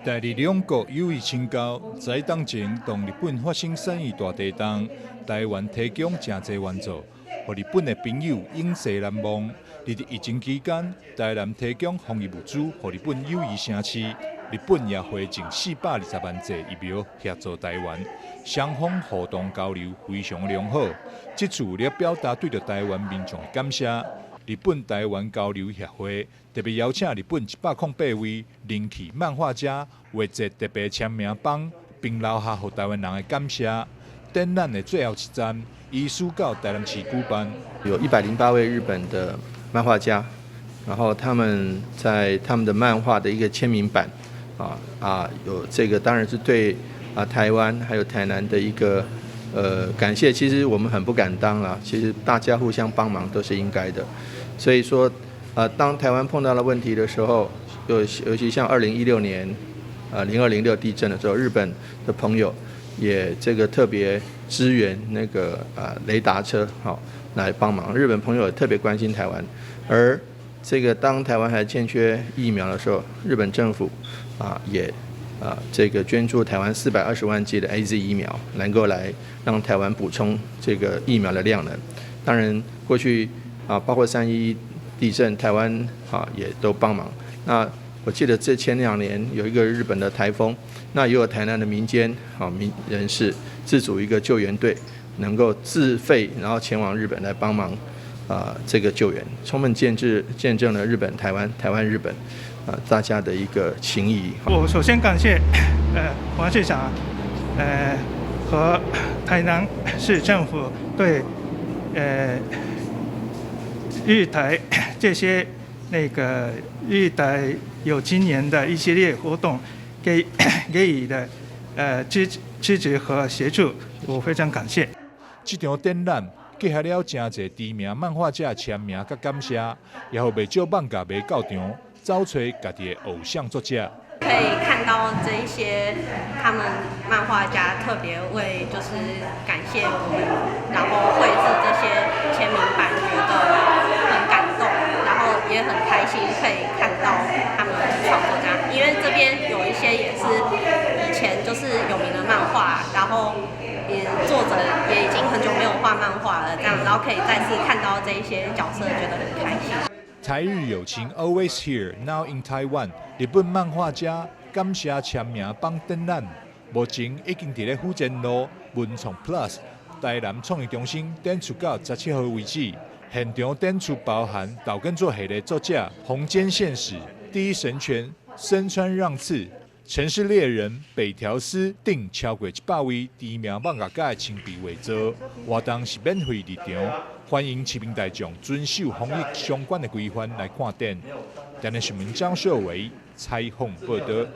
台日兩國友誼深厚，在當前當日本發生三二大地動，台灣提供誠濟援助，予日本的朋友永世難忘。佇疫情期間，台南提供防疫物資予日本友誼城市，日本也回贈420萬劑疫苗協助台灣，雙方互動交流非常良好。這次咧表達對著台灣民眾的感謝。日本台灣交流協會特別邀請日本108位人氣漫畫家畫製特別簽名板，並留下予台灣人的感謝。展覽的最後一站，移師到台南市舉辦。有108位日本的漫畫家，然後他們在他們的漫畫的一個簽名版，有這個當然是對台灣還有台南的一個感謝。其實我們很不敢當啦，其實大家互相幫忙都是應該的。所以說，當台灣碰到了問題的時候，尤其像2016年，0206地震的時候，日本的朋友也這個特別支援那個雷達車，好來幫忙。日本朋友也特別關心台灣，而這個當台灣還欠缺疫苗的時候，日本政府也這個捐助台灣420萬劑的 AZ 疫苗，能夠來讓台灣補充這個疫苗的量能。當然，過去包括311地震，台灣也都幫忙。那我記得這前2年有一個日本的颱風，那也有台南的民間民人士自組一個救援隊，能夠自費然後前往日本來幫忙這個救援，充分見證了日本台灣、台灣日本大家的一個情誼。我首先感謝黃市長和台南市政府對日台這些那個日台有青年的一系列活動給予的支持和協助，我非常感謝。這場展覽結合了誠濟知名漫畫家簽名佮感謝，也予袂少漫畫迷到場，走揣家己的偶像作者。可以看到這一些他們漫畫家特別為就是感謝我們，然後繪製這些簽名版，覺得很感動，然後也很開心可以看到他們的創作家，因為這邊有一些也是以前就是有名的漫畫，然後也作者也已經很久沒有畫漫畫了，這樣，然後可以再次看到這一些角色，覺得很開心。台日友情 Always Here Now in Taiwan，日本漫畫家感謝簽名板展覽，目前已經佇咧府前路文創 Plus 台南創意中心展出到17號為止。現場展出包含島根座系列作者弘兼憲史、第一神拳、森川讓次、城市獵人、北條司等超過100位知名漫畫家的親筆畫作。活動是免費入場，歡迎市民大眾遵守防疫相關的規範來看展。台南新聞張秀維採訪報導。